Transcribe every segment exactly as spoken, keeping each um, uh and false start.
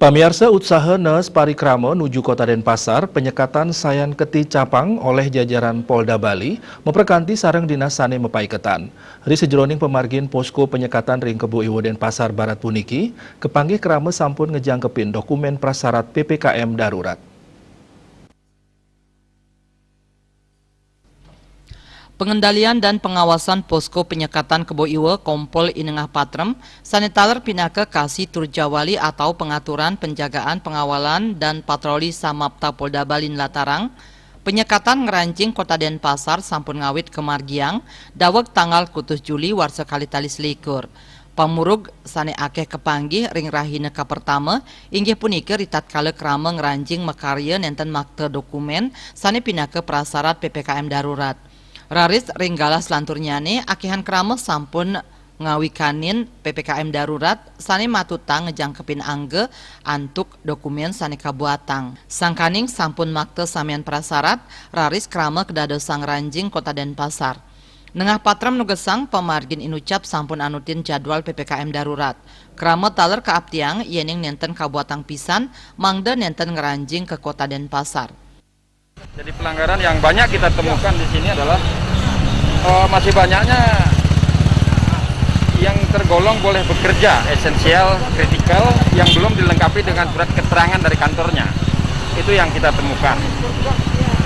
Pamiarsa, utsaha neus parikrama nuju Kota Denpasar, penyekatan sayan keti capang oleh jajaran Polda Bali, maperkanti sareng dinas sane mapaiketan. Ri sajeroning pamargin posko penyekatan ring Kebo Iwa Denpasar Barat puniki, kapanggih krama sampun ngejangkepin dokumen prasarat P P K M darurat. Pengendalian dan pengawasan Posko Penyekatan Kebo Iwa Kompol I Nengah Patrem sane taler pinaka Kasi Turjawali atau Pengaturan Penjagaan Pengawalan dan Patroli Samapta Polda Bali nlatarang, penyekatan ngranjing Kota Denpasar sampun ngawit kamargiang daweg tanggal kutus Juli warsa kalih tali selikur. Pamurug sane akeh kapanggih ring rahina kapertama inggih punika ritatkala krama ngranjing makarya nenten makta dokumen sane pinaka prasarat P P K M darurat. Raris ring galah selanturnyane akehan krama sampun ngawikanin P P K M darurat sane matutang ngejangkepin angga antuk dokumen sane kabuatang. Sangkaning sampun makta samian prasarat, raris krama kadadosang ngranjing Kota Denpasar. Nengah Patrem nugesang pamargin inucap sampun anutin jadwal P P K M darurat. Krama taler kaaptiang yening nenten kabuatang pisan, mangda nenten ngranjing ka Kota Denpasar. Jadi pelanggaran yang banyak kita temukan di sini adalah, eh, masih banyaknya yang tergolong boleh bekerja, esensial, kritikal, yang belum dilengkapi dengan surat keterangan dari kantornya. Itu yang kita temukan.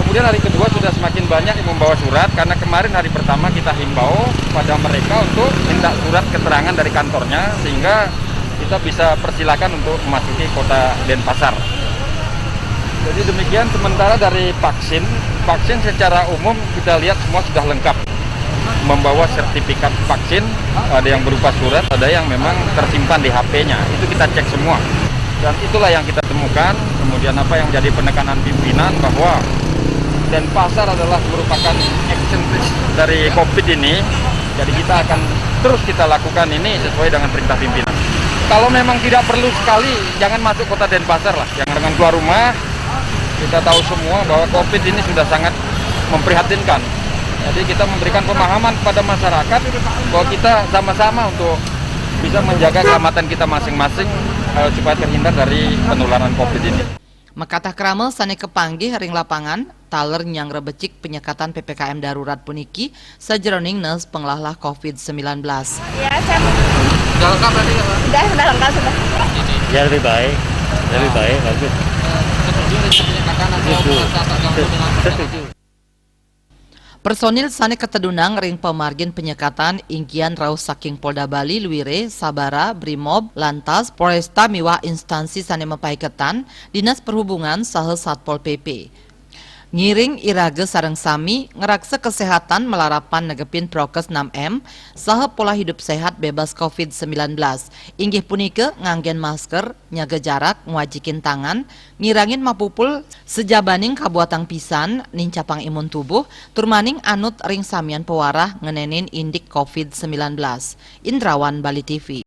Kemudian hari kedua sudah semakin banyak yang membawa surat, karena kemarin hari pertama kita himbau pada mereka untuk minta surat keterangan dari kantornya, sehingga kita bisa persilakan untuk memasuki Kota Denpasar. Jadi demikian. Sementara dari vaksin, vaksin secara umum kita lihat semua sudah lengkap, membawa sertifikat vaksin, ada yang berupa surat, ada yang memang tersimpan di H P-nya. Itu kita cek semua. Dan itulah yang kita temukan. Kemudian apa yang jadi penekanan pimpinan, bahwa Denpasar adalah merupakan epicentris dari covid ini. Jadi kita akan terus kita lakukan ini sesuai dengan perintah pimpinan. Kalau memang tidak perlu sekali, jangan masuk Kota Denpasar lah. Yang dengan keluar rumah, kita tahu semua bahwa covid ini sudah sangat memprihatinkan. Jadi kita memberikan pemahaman kepada masyarakat bahwa kita sama-sama untuk bisa menjaga keselamatan kita masing-masing, eh, supaya terhindar dari penularan covid ini. Makatah krama sane kapanggih ring lapangan taler nyanggra becik penyekatan P P K M darurat puniki sajeroning neus panglahlah covid sembilan belas. Ya, saya udah lengkap berarti ya, Pak? Udah, udah lengkap sudah. Ya, lebih baik. Lebih baik, bagus. Setuju dengan penyekatan atau setuju. Merasa terganggu dengan penyekatan? Setuju. Personil sane katedunang ring pamargin penyekatan inggihan rauh saking Polda Bali, Lwire, Sabara, Brimob, Lantas, Polresta miwah instansi sane mapaiketan, Dinas Perhubungan saha Satpol P P. Ngiring iraga sareng sami ngraksa kesehatan malarapan negepin prokes enam M saha pola hidup sehat bebas covid sembilan belas, inggih punika nganggen masker, nyaga jarak, ngwajikin tangan, ngirangin mapupul, sajabaning kabuatang pisan, nincapang imun tubuh, tur maning anut ring samian pawarah ngenenin indik covid sembilan belas. Indrawan, Bali T V.